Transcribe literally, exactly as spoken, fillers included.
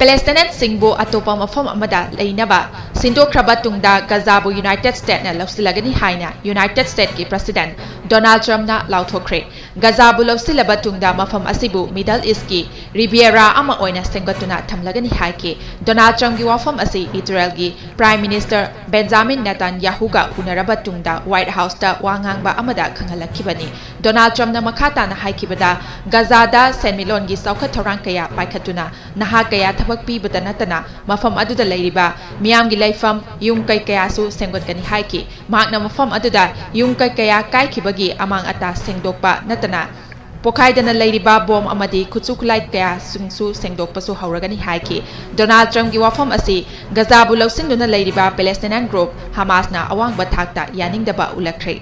ꯄꯦꯂꯦꯁꯇꯥꯏꯟꯁꯤꯡꯕꯨ ꯑꯇꯣꯞꯄ ꯃꯐꯝ ꯑꯃꯗ ꯂꯩꯅꯕ ꯁꯤꯟꯗꯣꯛꯈ꯭ꯔꯕ ꯇꯨꯡꯗ ꯒꯖꯥꯕꯨ ꯌꯨꯅꯥꯏꯇꯦꯗ ꯁ꯭ꯇꯦꯠꯅ ꯂꯧꯁꯤꯜꯂꯒꯅꯤ ꯍꯥꯏꯅ ꯌꯨꯅꯥꯏꯇꯦꯗ ꯁ꯭ꯇꯦꯠꯀꯤ ꯄ꯭ꯔꯁꯤꯗꯦꯟꯠ ꯗꯣꯅꯥꯜꯗ ꯇ꯭ꯔꯝꯞꯅ ꯂꯥꯎꯊꯣꯛꯈ꯭ꯔꯦ꯫ ꯒꯖꯥꯕꯨ ꯂꯧꯁꯤꯜꯂꯕ ꯇꯨꯡꯗ ꯃꯐꯝ ꯑꯁꯤꯕꯨ ꯃꯤꯗꯜ ꯏꯁ꯭ꯠꯀꯤ ꯔꯤꯕꯤꯌꯦꯔꯥ ꯑꯃ ꯑꯣꯏꯅ ꯁꯦꯝꯒꯠꯇꯨꯅ ꯊꯝꯂꯒꯅꯤ ꯍꯥꯏꯈꯤ꯫ ꯗꯣꯅꯥꯜꯗ ꯇ꯭ꯔꯝꯞꯀꯤ ꯋꯥꯐꯝ ꯑꯁꯤ ꯏꯖꯔꯦꯜꯒꯤ ꯄ꯭ꯔꯥꯏꯝ ꯃꯤꯅꯤꯁꯇꯔ ꯕꯦꯟꯖꯥꯃꯤꯟ ꯅꯦꯇꯥꯟꯌꯥꯍꯨꯒ ꯎꯅꯔꯕ ꯇꯨꯡꯗ ꯋꯥꯏꯠ ꯍꯥꯎꯁꯇ ꯋꯥ ꯉꯥꯡꯕ ꯑꯃꯗ ꯈꯪꯍꯜꯂꯛꯈꯤꯕꯅꯤ꯫ ꯗꯣꯅꯥꯜꯗ ꯇ꯭ꯔꯝꯞꯅ ꯃꯈꯥ ꯇꯥꯅ ꯍꯥꯏꯈꯤꯕꯗ, ꯒꯖꯥꯗ ꯁꯦꯟꯃꯤꯠꯂꯣꯟꯒꯤ ꯆꯥꯎꯈꯠ ꯊꯧꯔꯥꯡ ꯀꯌꯥ ꯄꯥꯏꯈꯠꯇꯨꯅ ꯅꯍꯥ ꯀꯌꯥ ꯊꯕꯛ ꯄꯤꯕꯇ ꯅꯠꯇꯅ ꯃꯐꯝ ꯑꯗꯨꯗ ꯂꯩꯔꯤꯕ ꯃꯤꯌꯥꯝꯒꯤ ꯂꯩꯐꯝ, ꯌꯨꯝ ꯀꯩ ꯀꯌꯥꯁꯨ ꯁꯦꯝꯒꯠꯀꯅꯤ ꯍꯥꯏꯈꯤ꯫ ꯃꯍꯥꯛꯅ ꯃꯐꯝ ꯑꯗꯨꯗ ꯌꯨꯝ ꯀꯩ ꯀꯌꯥ ꯀꯥꯏꯈꯤꯕꯒꯤ ꯑꯃꯥꯡ ꯑꯇꯥ ꯁꯦꯡꯗꯣꯛꯄ ꯅꯠꯇꯅ ꯄꯣꯈꯥꯏꯗꯅ ꯂꯩꯔꯤꯕ ꯕꯣꯝ ꯑꯃꯗꯤ ꯈꯨꯠꯁꯨ ꯈꯨꯠꯂꯥꯏ ꯀꯌꯥꯁꯤꯡꯁꯨ ꯁꯦꯡꯗꯣꯛꯄꯁꯨ ꯍꯧꯔꯒꯅꯤ ꯍꯥꯏꯈꯤ꯫ ꯗꯣꯅꯥꯜꯗ ꯇ꯭ꯔꯝꯞꯀꯤ ꯋꯥꯐꯝ ꯑꯁꯤ ꯒꯖꯥꯕꯨ ꯂꯧꯁꯤꯟꯗꯨꯅ ꯂꯩꯔꯤꯕ ꯄꯦꯂꯦꯁꯇꯥꯏꯅꯤꯌꯥꯟ ꯒ꯭ꯔꯨꯞ ꯍꯃꯥꯁꯅ ꯑꯋꯥꯡꯕ ꯊꯥꯛꯇ ꯌꯥꯅꯤꯡꯗꯕ ꯎꯠꯂꯛꯈ꯭ꯔꯦ꯫